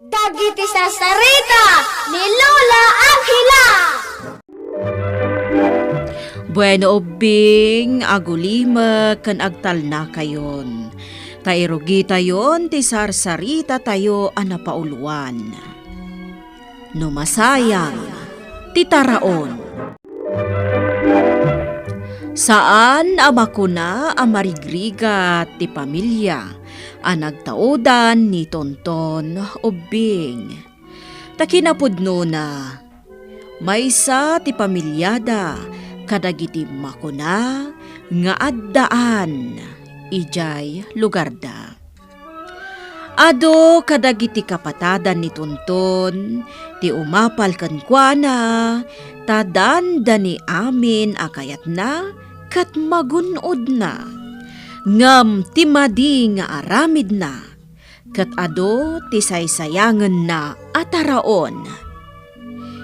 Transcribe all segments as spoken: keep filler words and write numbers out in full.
Dagiti sarsarita ni Lola Angela. Bueno, ubbing, agulimek ken agtalnakayon. Ta irugitayon ti sarsaritatayo a napauluan. No masayang ti taraon. Saan a makuna a marigrigat ti pamilia a nagtaudan ni Tonton Ubbing. Ta kinapudnona, maysa ti pamiliada kadagiti makuna nga addaan idiay lugarda. Adu kadagiti kapatadan ni Tonton ti umapal kenkuana, ta dandani amin a kayatna ket magun-odna. Ngem ti madi nga aramidna, ket adu ti saysayangenna a taraon.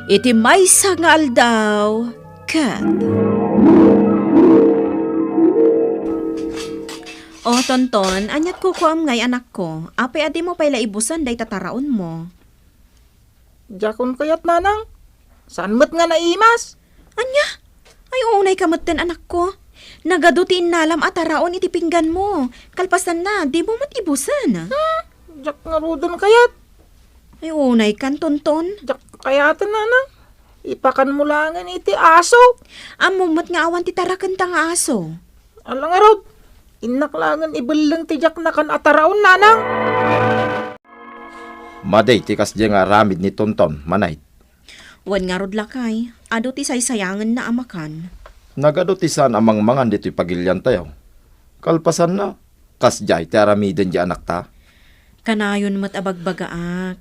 Iti maysa nga aldaw, ket. O, Tonton, aniat kukuam ngay, anakko? Apay a dimo pay la ibusen dayta taraonmo? Diakon kayat, nanang. Saan met nga naimas? Ania? Ay, unay ka metten, anakko. Nagadu ti innalam a taraon iti pingganmo. Kalpasanna, dimo met ibusen. Hmm, diak ngaruden kayat. Ay, unay kan, Tonton. Diak kayaten, nanang. Ipakanmo laengen iti aso. Ammom met nga awan ti tarakenta nga aso. Ala ngarud, innak laengen ibelleng ti diak nakan a taraon, nanang. Madi ti kasdiay nga aramid ni Tonton, Manay. Wen ngarud, lakay, adu ti saysayangenna a makan. Nagadu ti saan a mangmangan ditoy pagiliantayo. Kalpasanna, kasdiay ti aramiden ti anakta. Kanayon met a bagbagaak,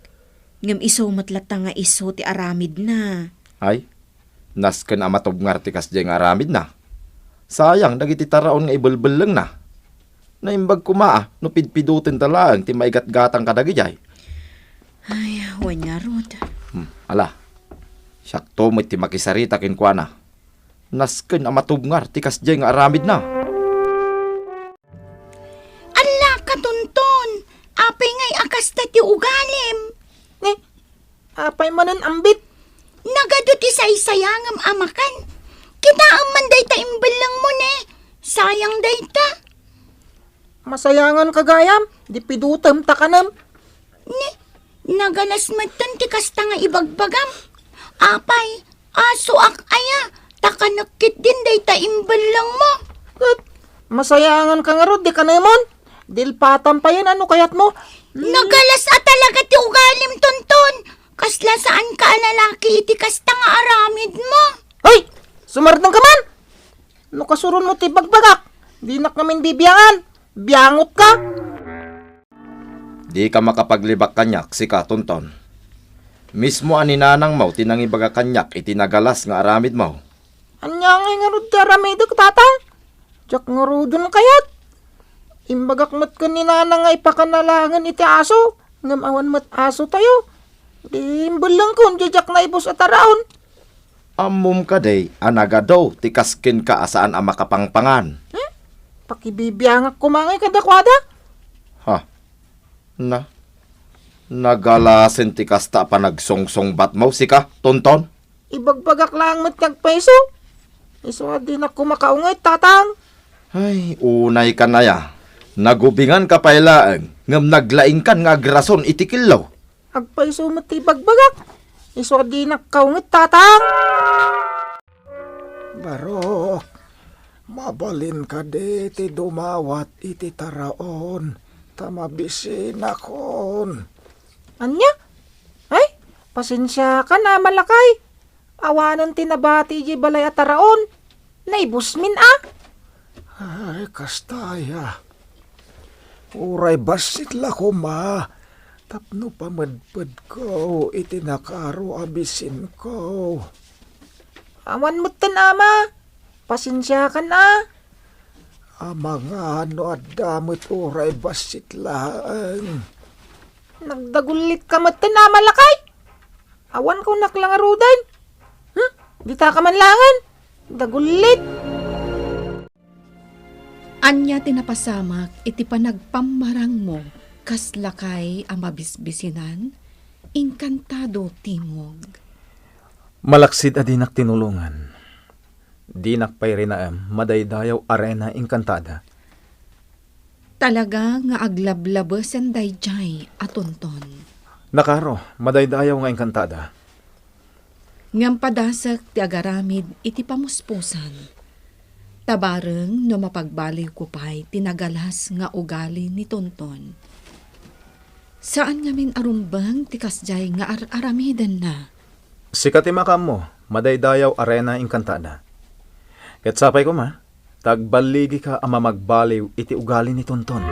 ngem isu met latta nga isu ti aramidna. Ay, nasken a matubngar ti kasdiay nga aramidna. Sayang dagiti taraon nga ibelbellengna. Naimbag koma a no pidpidutenta laeng ti maigatgatang kadagidiay. Ay, wen ngarud. Hmm, ala. Siakto met ti makisarita kenkuana. Nasken a matubngar ti kasdiay nga aramidna. Alla, ka Tonton, apay ngay a kasta ti ugalim? Ne, apay manen ambit? Nagadu ti saysayangem a makan. Kitaem man dayta imbellengmo, ne. Sayang dayta. Masayangan ka gayam, di pidutem ta kanem. Ne, nagalas metten ti kasta nga ibagbagam. Apay, asoak aya, ta kanek ketdin dayta imbellengmo. Ket, masayangan ka ngarud, di kanemon. Dilpatam payen a no kayatmo. Nagalas a talaga ti ugalim, Tonton. Kasla saan ka a lalaki iti kasta nga aramidmo. Ay! Sumardeng ka man! No kasuronmo ti bagbagak, dinak ngamin bibiangan. Biangot ka! Dika makapaglibak kaniak, sika, Tonton. Mismo a ni nanangmo ti nangibaga kaniak iti nagalas nga aramidmo. Ania ngay ngarud ti aramidek, Tatang? Diak ngaruden kayat. Imbagak met ken ni Nanang nga ipakan laengen iti aso, ngem awan met asotayo. Di imbellengkon, diak naibus a taraon. Ammom kadi a nagadu ti kaskenka a saan a makapangpangan? Hmm? Pakibibiangak koma ngay kadakuada. Ha? Na? Nagalasen ti kasta a panagsungsungbatmo, sika, Tonton? Ibagbagak laeng met ti agpayso. Isu a dinak koma kaunget, Tatang. Ay, unay kan aya. Nagubingan ka pay laeng, ngem naglaingkan nga agrason iti kello. Agpayso met ti ibagbagak. Isu a dinak kaunget, Tatang. Barok, mabalin kadi ti dumawat iti taraon ta mabisinakon? Ania? Ay, pasensiakan a, Ama Lakay. Awanen ti nabati idiay balay a taraon. Naibusmin a. Ay, kasta aya. Uray bassit la koma tapno pamedpedko iti nakaro a bisinko. Awan metten, Ama. Pasensiakan a. Amangan no adda met uray bassit laeng. Nagdagullit ka metten, Ama Lakay. Awan kunak la ngaruden. Hmm? Dita ka man laengen. Dagullit. Ania ti napasamak iti panagpammarangmo kas lakay a mabisbisinan? Inkantado, Timog. Malaksid a dinak tinulongan. Dinak pay rinaem madaydayaw a Rena Encantada. Talaga nga aglablabesen daydiay a Tonton. Nakaro, madaydayaw nga Encantada. Ngem padasek ti agaramid iti pamuspusan. Ta bareng no mapagbaliwko pay ti nagalas nga ugali ni Tonton. Saan ngamin a rumbeng ti kasdiay nga ar-aramidenna. Sika ti makaammo, madaydayaw a Rena Encantada. Ket sapay koma, ta agballigika a mamagbaliw iti ugali ni Tonton.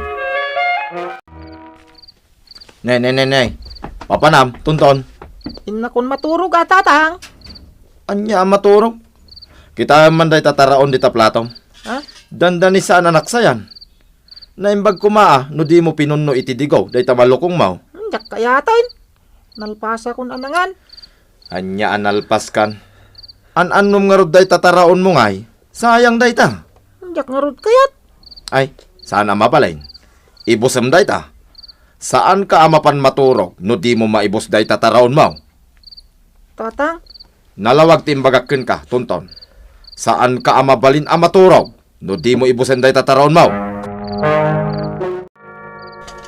Ne, ne, ne, ne. Papanam, Tonton. Innakon maturog a, Tatang. Ania a maturog? Kitaem man dayta taraon dita platom. Ha? Dandani saan a naksayan. Naimbag koma a no dimo pinunno iti digaw dayta malukongmo. Hmm, diak kayaten. Nalpasakon a nangan. Ania a nalpaskan? An-annom ngarud dayta taraonmo ngay? Sayang dayta. Diak ngarud kayat. Ay, saan a mabalin. Ibusem dayta. Saanka a mapan maturog no dimo maibus dayta taraonmo. Tatang? Nalawag ti imbagak kenka, Tonton. Saanka a mabalin a maturog no dimo ibusen dayta taraonmo.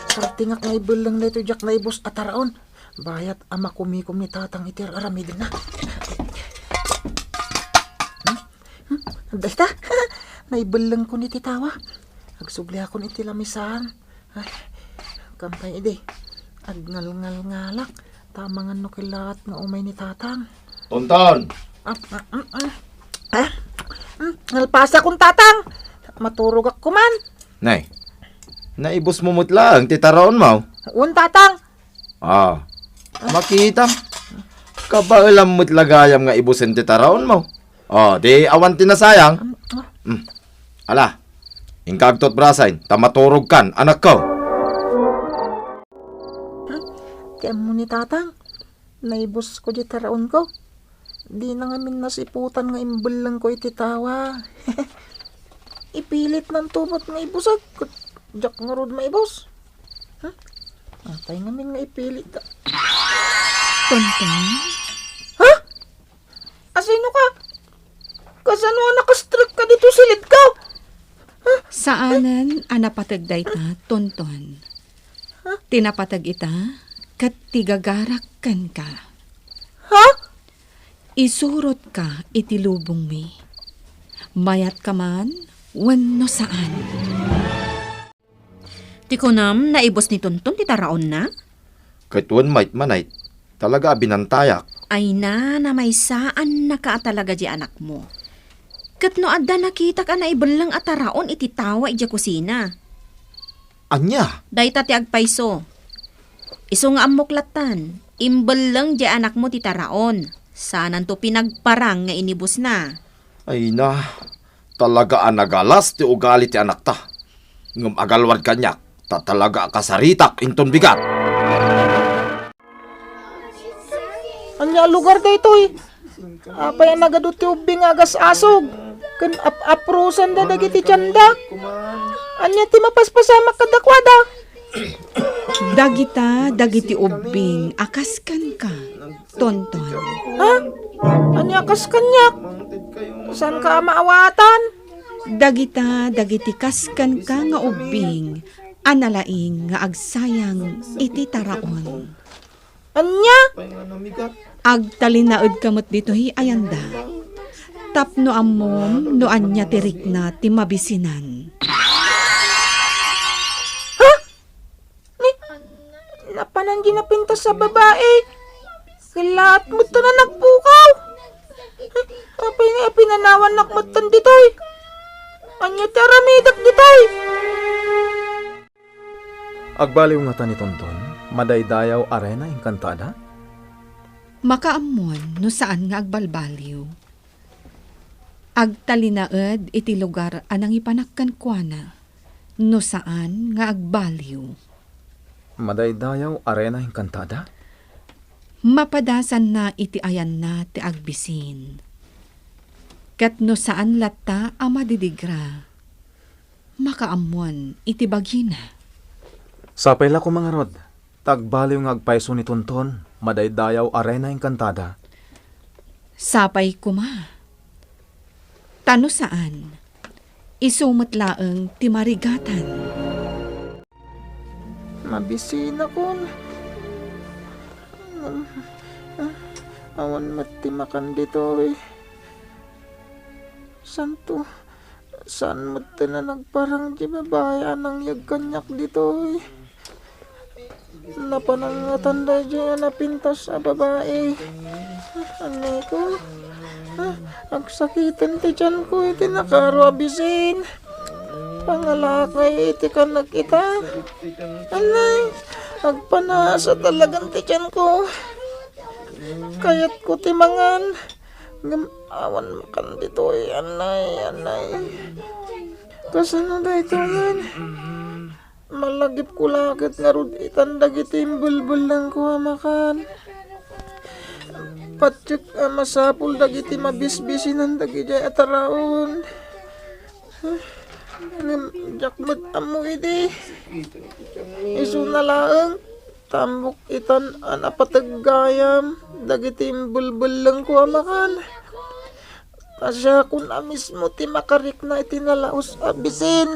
Sartingak nga ibelleng daytoy diak naibus a taraon. Bayat a makumikom ni Tatang iti ar-aramidenna. Hmm? Hmm? Dayta? Naibellengkon iti tawa. Agsubliakon iti lamisaan. Ay, kampay idi. Agngalngalngalak. Tamangan no kilaat nga umay ni Tatang. Tonton! Ah, ah, ah, ah. Ah, hmm, nalpasakon, Tatang. Maturogak kuman. Nay, naibusmo met laeng ti taraonmo? Wen, Tatang. Ah, makita. Kabaelam met la gayam nga ibusen ti taraonmo. Oh, di awan ti nasayang. Hmm. Ala, inka agtutbrasen, ta maturogkan, anakko. Hmm? Ti ammo ni Tatang, naibusko di taraonko. Dina ngamin nasiputan nga imbellengko iti tawa. Ipilitnanto met nga ibusek, ket diak ngarud maibus. Hmm? Apay ngamin nga ipilit? Tonton? Ha? Asinoka? Kasano a nakastrekka ditoy silidko? Saanen a napateg dayta, Tonton. Ti napateg ita, ket ti gagarak kenka. Ha? Isurotka iti lubongmi. Mayatka man wenno saan. Ti kunam, naibus ni Tonton ti taraonna? Ket wen met, manay, talaga a binantayak. Ay na, namaysaannaka a talaga di anakmo. Ket no adda nakitak a naibelleng a taraon iti tawa idiay kusina. Ania? Dayta ti agpayso. Isu nga ammok lattan, imbelleng di anakmo ti taraon. Saananto pinagparang nga inibusna. Ay na, talaga a nagalas ti ugali ti anakta. Ngem agalwad kaniak, ta talaga a kasaritak inton bigat. Ania a lugar daytoy? Apay a nagadu ti ubbi nga agas-asog? Ken ap-aprusanda dagiti tienda? Ania ti mapaspasamak kadakuada? Dagita dagiti ubbing a kas kenka, Tonton. Ha? Ania a kas kaniak? Saanka a maawatan? Dagita dagiti kas kenka nga ubbing a nalaing nga agsayang iti taraon. Ania? Agtalinaedka met ditoy ayanda. Tapno ammom no ania ti rikna ti mabisinan. Ha? Ni, napanan di napintas a babai. Kilaat met ta nagpukaw. Apay nga ipinanawannak met tan ditoy? Ania ti aramidek ditoy? Agbaliw ngata ni Tonton, madaydayaw a Rena Encantada? Makaammon no saan nga agbalbaliw. Agtalinaed iti lugar a nangipanak kenkuana, no saan nga agbaliw. Madaydayaw a Rena Encantada? Mapadasanna iti ayanna ti agbisin. Ket no saan latta a madidigra, makaammon iti bagina. Sapay la koma ngarud, Ta agbaliw nga agpayso ni Tonton, madaydayaw a Reyna Encantada. Sapay koma. Ta no saan, isu met laeng ti marigatan. Mabisinakon. Ngem, ah, awan met ti makan ditoy. Santo, saan met ti nagparang ti babai a nangyeg kaniak ditoy? Napanangatan daydiay a napintas a babai. Annayko, ah, agsakiten ti tianko iti nakaro a bisin. Pangalakay iti kanek ita. Annay, agpanaas a talagan ti tianko. Kayatko ti mangan. Ngem awan makan ditoy, annay, annay. Kasano daytoyen? Malagipko la ket ngarud itan dagiti imbelbellengko a makan. Patiek a masapul dagiti mabisbisinan dagidiay a taraon. Ngem diak met ammo idi. Isuna laeng, tambok itan a napateg gayam dagiti imbelbellengko a makan. Ta siakon a mismo ti makarikna iti nalaus a bisin.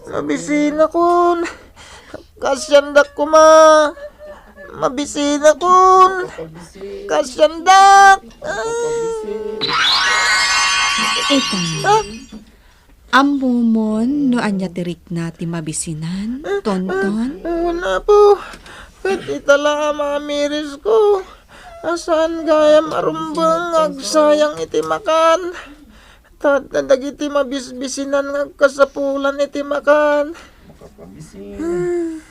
Mabisinakon. Kaasiandak koma. Mabisinakon. Kaasiandak. Ita. Ah? Ammomon no ania ti rikna ti mabisinan, Tonton? Wen, Apo. Ket ita la a mamirisko. A saan gayam a rumbeng nga agsayang iti makan. Ta adda dagiti mabisbisinan nga agkasapulan iti makan.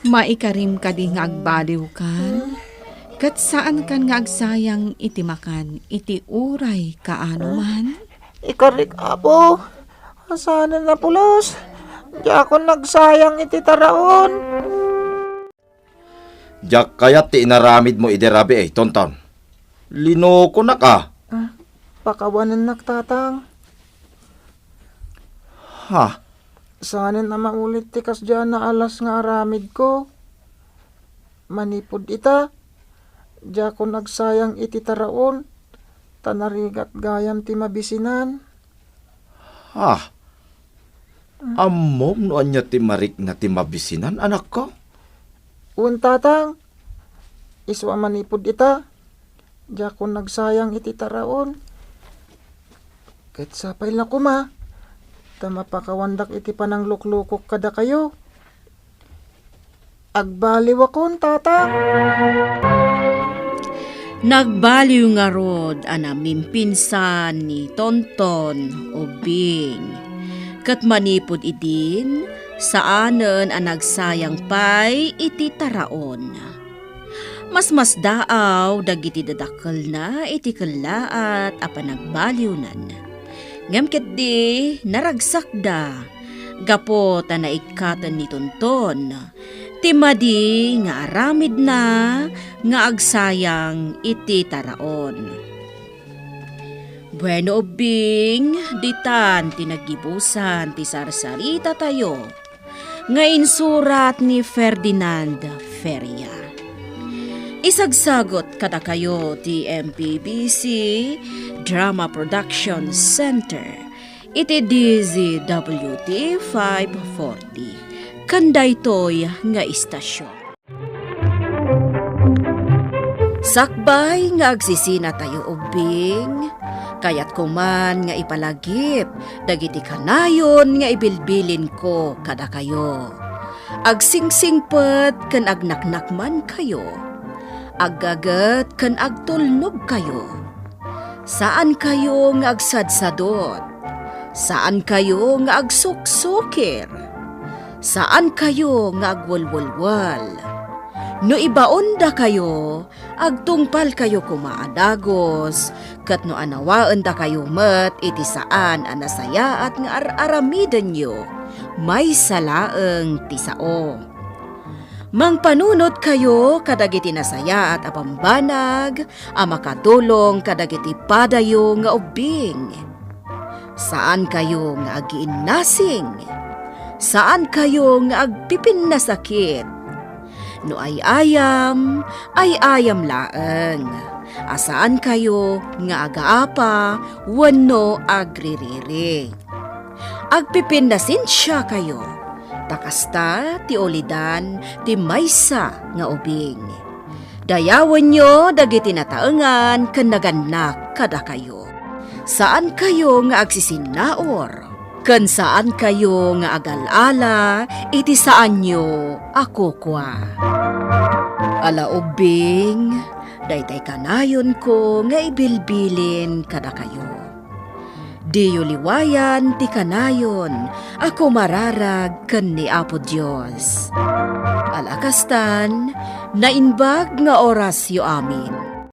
Maikarim kadi nga agbaliwkan? Ket saankan nga agsayang iti makan iti uray kaano man? Ikarik, Apo. Saanen a pulos. Diakon agsayang iti taraon. Diak kayat ti inaramidmo idi rabii, Tonton. Linokonak a. Ah, pakawanennak, Tatang. Ha? Saanen a maulit ti kasdiay a naalas nga aramidko. Manipud ita, diakon agsayang iti taraon, ta narigat gayam ti mabisinan. Ah, ammom no ania ti marikna ti mabisinan, anakko? Wen, Tatang. Isu a manipud ita, diakon agsayang iti taraon. Ket sapay la koma, ta mapakawandak iti panangluklukok kadakayo. Agbaliwakon, Tata. Nagbaliw ngarud a namimpinsan ni Tonton Ubbing. Ket manipud idin, saanen a nagsayang pay iti taraon. Masmasdaaw dagiti dadakelna iti kellaat a panagbaliwnan. Ngem ketdi, naragsakda gapu ta naikkaten ni Tonton ti madi nga aramidna nga agsayang iti taraon. Bueno, Ubbing, ditan ti naggibusan ti sarsaritatayo nga insurat ni Ferdinand Feria. Isagsagut kadakayo ti M P B C Drama Production Center iti D Z W T five forty, ken daytoy nga istasyon. Sakbay nga agsisinatayo, Ubbing, kayatko man nga ipalagip dagiti kanayon nga ibilbilinko kadakayo. Agsingsingpet ken agnaknakmankayo. Aggaget ken agtulnogkayo. Saankayo nga agsadsadot. Saankayo nga agsuksukir. Saankayo nga agwelwelwel. No ibaondakayo, agtungpalkayo koma a dagus, ket no anawaendakayo met iti saan a nasayaat nga ar-aramidenyo, maysa laeng ti sao. Mangpanunotkayo kadagiti nasayaat a bambanag a makatulong kadagiti padayo nga ubbing. Saankayo nga agiinnasing. Saankayo nga agpipinnasakit. No ay-ayam, ay-ayam laeng, a saankayo nga agaapa wenno agririri. Agpipinnasensiakayo, ta kasta ti ulidan ti maysa nga ubing. Dayawenyo dagiti nataengan ken nagannak kadakayo. Saankayo nga agsisinnaur, ken saankayo nga agal-ala iti saanyo a kukua. Ala ubbing, daytay kanayonko nga ibilbilin kadakayo. Diyo liwayan ti kanayon a kumararag ken ni Apo Dios. Ala kastan, naimbag nga orasyo amin.